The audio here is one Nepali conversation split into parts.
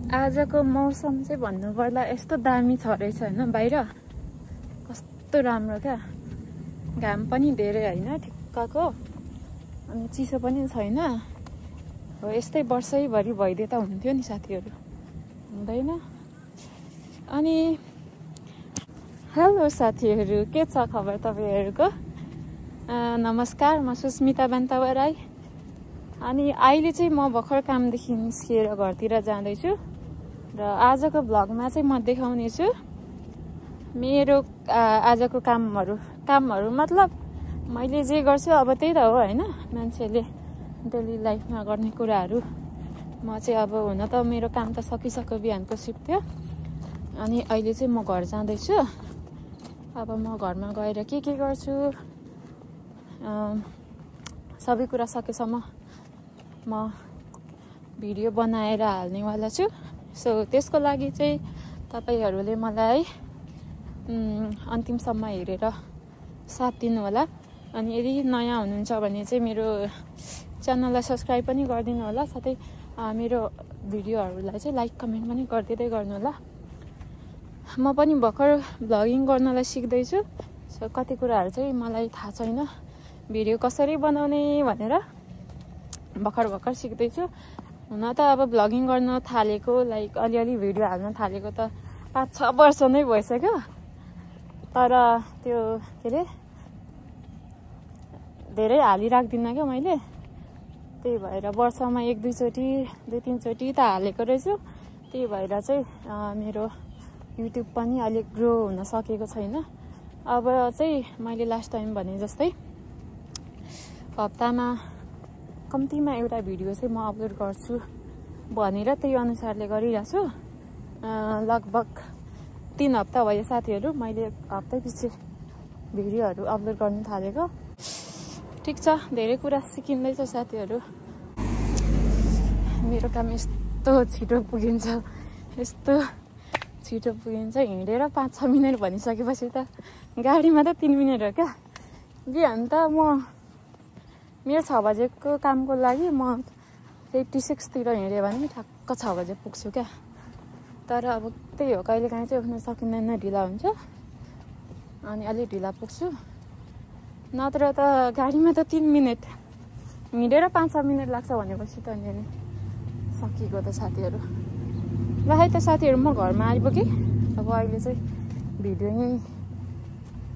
आजको मौसम चाहिँ भन्नुपर्दा यस्तो दामी छ रहेछ हैन बाहिर कस्तो राम्रो क्या घाम पनि धेरै हैन ठिक्कको अनि चिसो पनि छैन हो यस्तै वर्षैभरि भइदिए त हुन्थ्यो नि साथीहरु हुँदैन अनि हेलो साथीहरु के छ खबर तपाईहरुको नमस्कार म सुस्मिता बान्तवा राई अनि अहिले चाहिँ म भर्खर कामदेखि निस्किएर घरतिर जाँदै छु र आजको भ्लगमा चाहिँ म देखाउने छु मेरो आजको कामहरु मतलब मैले जे गर्छु अब त्यही त हो हैन मान्छेले डेली लाइफमा गर्ने कुराहरु म चाहिँ अब हुन त मेरो काम त सकिसक्यो बिहानको सिफ्ट थियो अनि अहिले चाहिँ म घर जाँदै छु अब म घरमा गएर के गर्छु सबै कुरा सकेसम्म म भिडियो बनाएर हाल्नेवाला छु सो त्यसको लागि चाहिँ तपाईहरुले मलाई अन्तिमसम्म हेरेर साथ दिनु होला अनि यदि नयाँ हुनुहुन्छ भने चाहिँ मेरो च्यानललाई सब्स्क्राइब पनि गरिदिनु होला साथै मेरो भिडियोहरुलाई चाहिँ लाइक कमेन्ट पनि गरिदिदै गर्नु होला म पनि भर्खर भ्लगिङ गर्नलाई सिक्दै छु सो कति कुराहरु चाहिँ मलाई थाहा छैन भिडियो कसरी बनाउने भनेर भर्खर सिक्दै छु हुन त अब भ्लगिङ गर्न थालेको लाइक अलिअलि भिडियो हाल्न थालेको त 5-6 वर्ष नै भइसक्यो तर त्यो के रे धेरै हालि राख्दिन के मैले त्यही भएर वर्षमा 1-2 चोटी 2-3 चोटी त हालेको रहेछु त्यही भएर चाहिँ मेरो युट्युब पनि अलि ग्रो हुन सकेको छैन अब चाहिँ मैले लास्ट टाइम भने जस्तै हप्तामा कम्तीमा एउटा भिडियो चाहिँ म अपलोड गर्छु भनेर त्यही अनुसारले गरिरहेको छु लगभग 3 हप्ता भयो साथीहरु मैले हप्तैपछि भिडियोहरु अपलोड गर्न थालेको ठीक छ धेरै कुरा सिकिँदैछ साथीहरु मेरो काम यस्तो छिटो पुगिन्छ हिँडेर 5-6 मिनेट भनिसकेपछि त गाडीमा त 3 मिनेट हो क्या बिहान त म मेरो 6 बजेको कामको लागि म 86 तिर हिँडे भने ठक्क 6 बजे पुग्छु क्या तर अब त्यही हो कहिलेकाहीँ चाहिँ उठ्न सकिँदैन ढिला हुन्छ अनि अलि ढिला पुग्छु नत्र त गाडीमा त 3 मिनेट हिँडेर 5-6 मिनेट लाग्छ भनेपछि त नि सकिएको त साथीहरु ल है त साथीहरु म घरमा आइपुगे अब अहिले चाहिँ भिडियो यही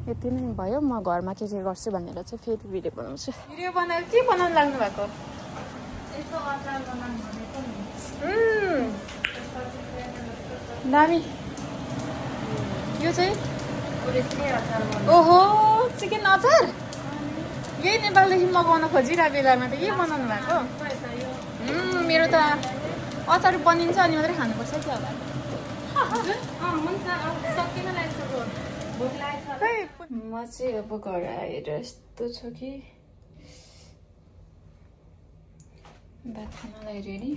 यति नै भयो म घरमा के गर्छु भनेर चाहिँ फेरि भिडियो बनाउँछु भिडियो बनाएर के बनाउन लाग्नु भएको यसो अचार बनाउन भनेको नि दामी यो चाहिँ ओहो चिकन अचार यही नेपालदेखि मगाउन खोजिरहेको बेलामा त के बनाउनु भएको मेरो त अचार बनिन्छ अनि मात्रै खानुपर्छ क्या होला म चाहिँ अब घर आएर यस्तो छ कि भात खानलाई रेडी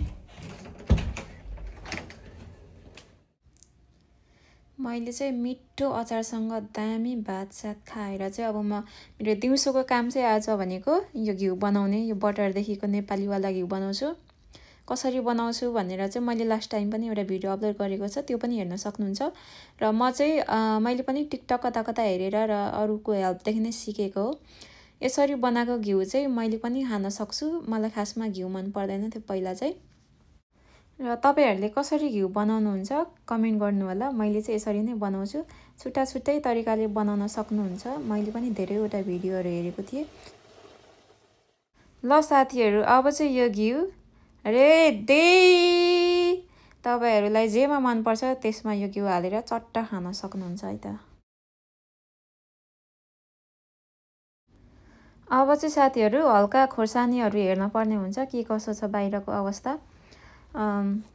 मैले चाहिँ मिठो अचारसँग दामी भात साथ खाएर चाहिँ अब म मेरो दिउँसोको काम चाहिँ आज भनेको यो घिउ बनाउने यो बटरदेखिको नेपालीवाला घिउ बनाउँछु कसरी बनाउँछु भनेर चाहिँ मैले लास्ट टाइम पनि एउटा भिडियो अपलोड गरेको छ त्यो पनि हेर्न सक्नुहुन्छ र म चाहिँ मैले पनि टिकटक कता हेरेर र अरूको हेल्पदेखि नै सिकेको हो यसरी बनाएको घिउ चाहिँ मैले पनि खान सक्छु मलाई खासमा घिउ मन पर्दैन थियो पहिला चाहिँ र तपाईहरुले कसरी घिउ बनाउनुहुन्छ कमेन्ट गर्नु होला मैले चाहिँ यसरी नै बनाउँछु छुट्टै तरिकाले बनाउन सक्नुहुन्छ मैले पनि धेरैवटा भिडियोहरु हेरेको थिएँ ल साथीहरु अब चाहिँ यो घिउ रेडी तपाईहरुलाई जेमा मन पर्छ त्यसमा यो घिउ हालेर चट्ट खान सक्नुहुन्छ है त अब चाहिँ साथीहरु हल्का खोर्सानीहरु हेर्न पर्ने हुन्छ के कसो छ बाहिरको अवस्था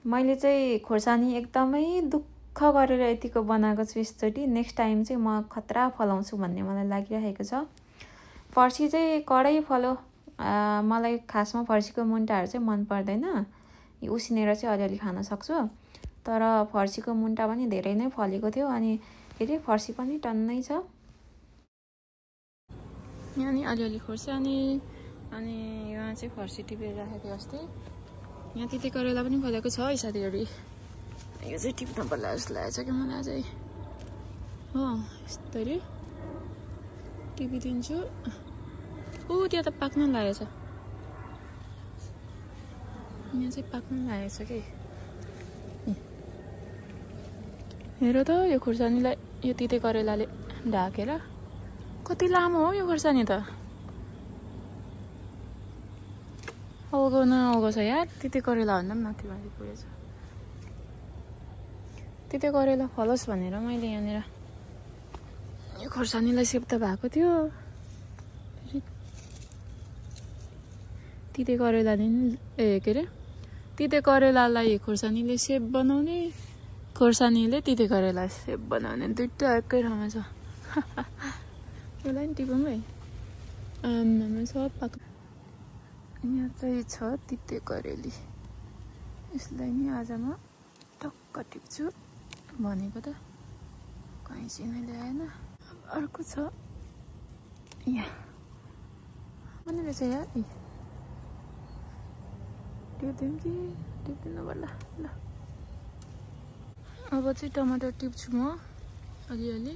मैले चाहिँ खोर्सानी एकदमै दुःख गरेर यतिको बनाएको छु यसचोटि नेक्स्ट टाइम चाहिँ म खतरा फलाउँछु भन्ने मलाई लागिरहेको छ फर्सी चाहिँ कडै फल्यो मलाई खासमा फर्सीको मुन्टाहरु चाहिँ मन पर्दैन उसिनेर चाहिँ अलिअलि खान सक्छु तर फर्सीको मुन्टा पनि धेरै नै फलेको थियो अनि फेरि फर्सी पनि टन्नै छ यहाँ नि अलिअलि खोर्सानी अनि यहाँ चाहिँ फर्सी टिपेर राखेको अस्ति यहाँ त्यति करेला पनि फलेको छ है साथीहरु यो चाहिँ टिप्न पर्ला जस्तो लागेको छ कि मलाई चाहिँ हो यस्तरी टिपिदिन्छु ऊ त्यो त पाक्न लागेको छ यहाँ चाहिँ पाक्न लागेको छ कि हेर त यो खुर्सानीलाई यो तिते करेलाले ढाकेर कति लामो हो यो खुर्सानी त औगो न औगो छ यार तिते करेला भन्दा पनि माथि माथि पुगेछ तिते करेला फलोस् भनेर मैले यहाँनिर यो खुर्सानीलाई सेप्ता भएको थियो तिते करेलाले के अरे तिते करेलालाई खुर्सानीले सेप बनाउने खुर्सानीले तिते करेला सेप बनाउने दुइटा एकै ठाउँमा छ यसलाई नि टिपौँ है सब पाक यहाँ चाहिँ छ तिते करेली यसलाई नि आज म टक्क टिप्छु भनेको त कैँची नै ल्याएन अर्को छ यहाँ पनि रहेछ यार टिप्दिउँ कि टिप्दिनु पर्ला ल अब चाहिँ टमाटर टिप्छु म अलिअलि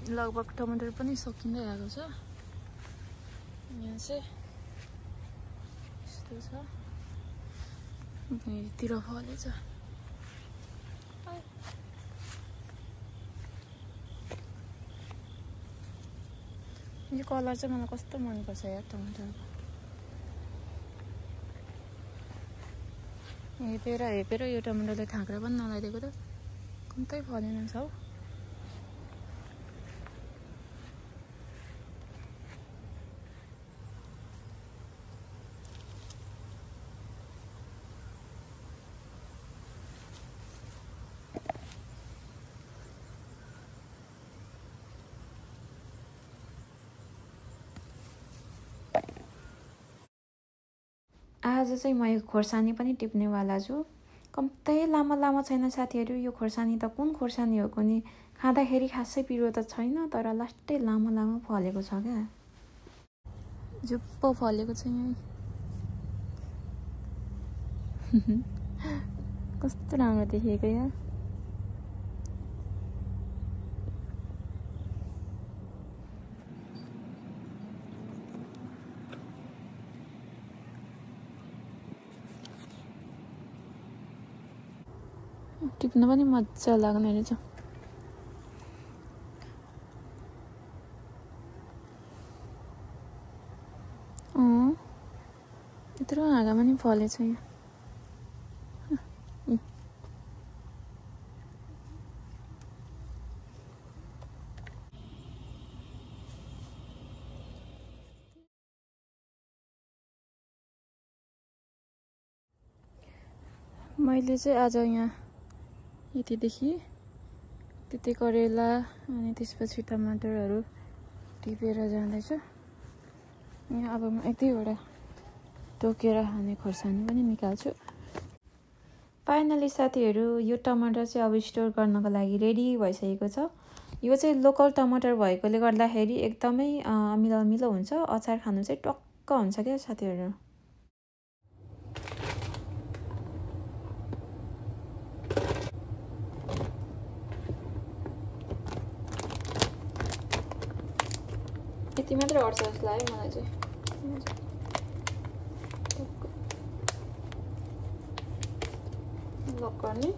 लगभग टमाटर पनि सकिँदै आएको छ यहाँ चाहिँ यस्तो छ भुइँतिर फलेछ यो कलर चाहिँ मलाई कस्तो मनपर्छ यार टमाटरको हेपेर यो टमाटरले थाक्रा पनि नलाइदिएको त कम्तै फलेन छ हौ आज चाहिँ म यो खोर्सानी पनि टिप्नेवाला छु कम्तै लामो लामो छैन साथीहरू यो खोर्सानी त कुन खोर्सानी हो कुनी खाँदाखेरि खासै पिरो त छैन तर लास्टै लामो लामो फलेको छ क्या झुप्पो फलेको छ यहाँ कस्तो राम्रो देखिएको यार टिप्न पनि मजा लाग्ने रहेछ यत्रो हाँगामा नि फलेछ यहाँ मैले चाहिँ आज यहाँ यतिदेखि तिते करेला अनि त्यसपछि टमाटरहरू टिपेर जाँदैछु यहाँ अब म एक दुईवटा टोकेर खाने खोर्सानी पनि निकाल्छु फाइनली साथीहरू यो टमाटर चाहिँ अब स्टोर गर्नको लागि रेडी भइसकेको छ यो चाहिँ लोकल टमाटर भएकोले गर्दाखेरि एकदमै अमिलो हुन्छ अचार खानु चाहिँ टक्क हुन्छ क्या साथीहरू यति मात्र अट्छ जस्तो लाग्यो मलाई चाहिँ लक गर्ने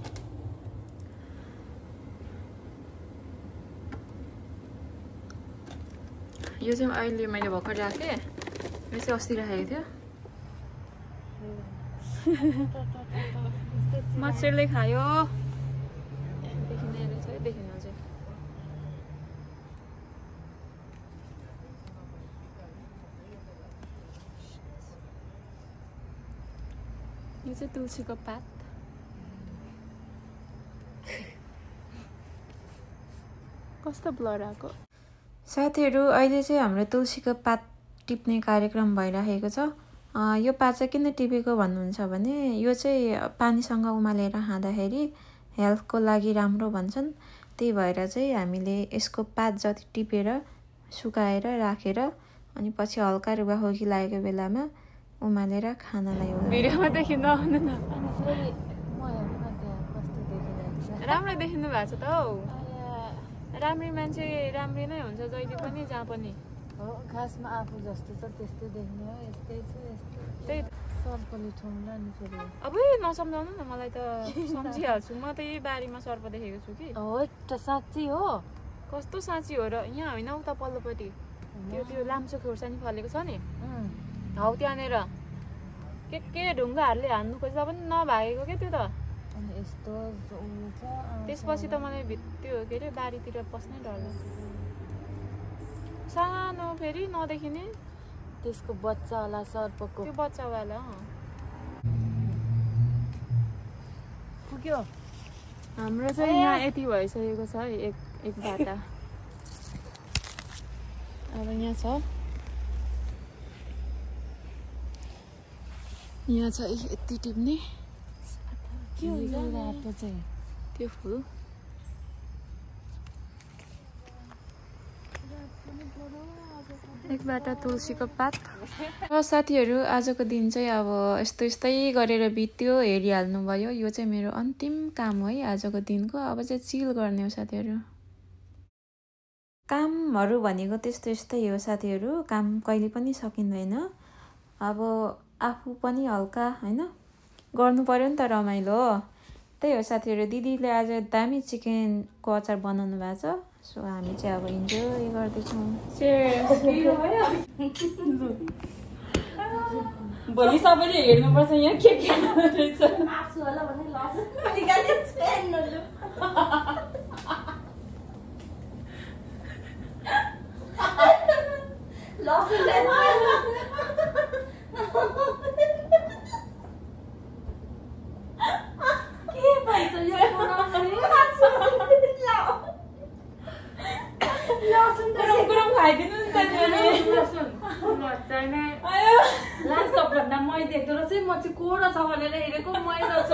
यो चाहिँ अहिले मैले भर्खर राखेँ यो चाहिँ अस्ति राखेको थियो मच्छरले खायो देखिँदैन रहेछ है देखिन चाहिँ यो चाहिँ तुलसीको पात कस्तो ब्लर आएको साथीहरू अहिले चाहिँ हाम्रो तुलसीको पात टिप्ने कार्यक्रम भइरहेको छ यो पात चाहिँ किन टिपेको भन्नुहुन्छ भने यो चाहिँ पानीसँग उमालेर खाँदाखेरि हेल्थको लागि राम्रो भन्छन् त्यही भएर चाहिँ हामीले यसको पात जति टिपेर सुकाएर राखेर अनि पछि हल्का रुगाखोकी लागेको बेलामा उमालेर खानलाई हो भिडियोमा देखिन आउनु न राम्रो देखिनु भएको छ त हौ राम्री मान्छे राम्री नै हुन्छ जहिले पनि जहाँ पनि हो खासमा आफू जस्तो छ त्यस्तै देख्ने हो यस्तै छु यस्तै त्यही सर्पले ठुङ्ला नि फेरि अब नसम्झाउनु न मलाई त सम्झिहाल्छु म त यही बारीमा सर्प देखेको छु कि हो त साँच्ची हो कस्तो साँच्ची हो र यहाँ होइन उता पल्लोपट्टि त्यो लाम्चो खोर्सानी फलेको छ नि हौ त्यहाँनिर के ढुङ्गाहरूले हान्नु खोज्दा पनि नभागेको क्या त्यो त अनि यस्तो त्यसपछि त मलाई त्यो के अरे बारीतिर पस्नै डर लाग्छ सानो फेरि नदेखिने त्यसको बच्चा होला सर्पको त्यो बच्चावाला पुग्यो हाम्रो चाहिँ यहाँ यति भइसकेको छ है एक बाटा अब यहाँ छ यहाँ छ यति टिप्ने के हुन्छ रातो चाहिँ त्यो फुल एकबाट तुलसीको पात र साथीहरू आजको दिन चाहिँ अब यस्तै गरेर बित्यो हेरिहाल्नु भयो यो चाहिँ मेरो अन्तिम काम हो है आजको दिनको अब चाहिँ चिल गर्ने हो साथीहरू कामहरू भनेको यस्तै हो साथीहरू काम कहिले पनि सकिँदैन अब आफू पनि हल्का होइन गर्नु पर्यो नि त रमाइलो त्यही हो साथीहरू दिदीले आज दामी चिकनको अचार बनाउनु भएको छ सो हामी चाहिँ अब इन्जोय गर्दैछौँ भोलि सबैले हेर्नुपर्छ यहाँ के रहेछ भन्दा मै देख्दो रहेछ म चाहिँ कोडा छ भनेर हेरेको मै रहेछ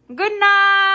गुड नाइट